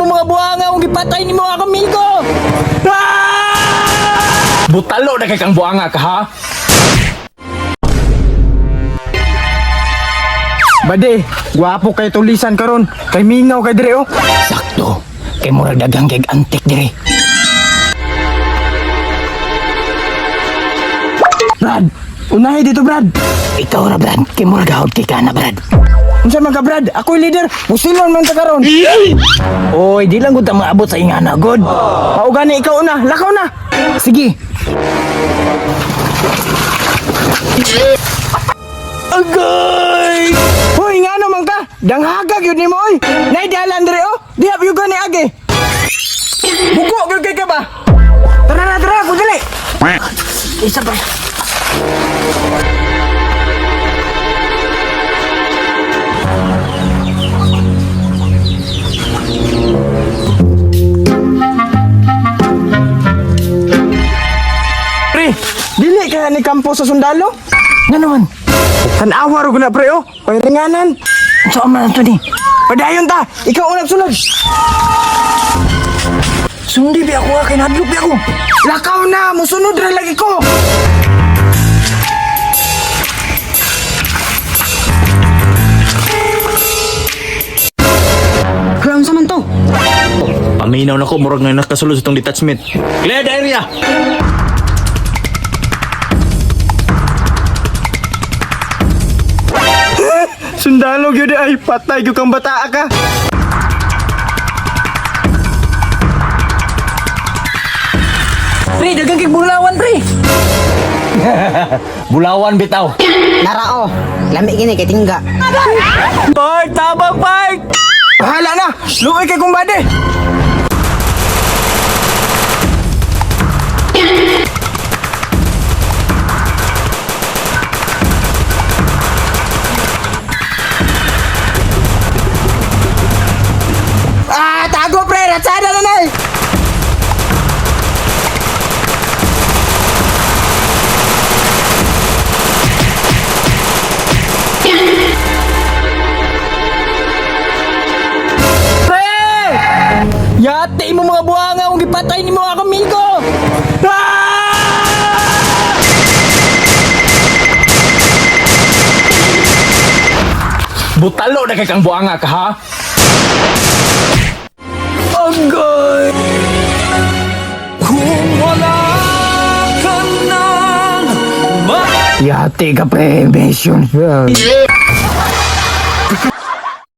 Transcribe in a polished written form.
mo mga buhanga kung gipatay nimo ako amigo. Ah! Butalo na kay kang buanga ka ha. Bade, gwapo kay tulisan karon. Kay mingaw kay dire oh. Sakto. Kay murag daghang kay antik dire. Brad, unahi dito Brad. Ikaw ra Brad, kay murag hawd kay kana Brad. Unsa man ka Brad? Ako'y leader. Musilon man ta karon. Oy, di lang gud ta maabot sa ingana god. Mao gani ikaw una, lakaw na. Sige. Agay! Hoy, ngano man ka? Danghagag yun nimo oy. Nay dalan dire oh. Diha gyud ni agi. Bugo gyud kay ka ba? Tara na, tara, ko dali. Isa pa. Pre, dili kaya ni kampo sa sundalo? Nga naman. Tan-awa ro na pre oh. Pairinganan. Unsa man to ni? Padayon ta. Ikaw unang sulod. Sundi bi ako ha, kay nahadlok bi ako. Lakaw na, musunod ra lagi ko. Hala, unsa man to? Paminaw na ko murag nga nakasulod sa tong detachment. Clear the area. Sundalo gyud ay patay gyud kang bataa ka. Pre, daghang kay bulawan pre. Bulawan bitaw. Narao. Lami gini kay tingga. Park, tabang park. Bahala na. Luoy kay kumbade. Ah, tago pre, ratsada na nay. Pre! Yati mo mga buhanga kung gipatay nimo ako amigo. Ah! Butalo na kay kang buanga ka ha. Agay! Yati ka pre, mission failed.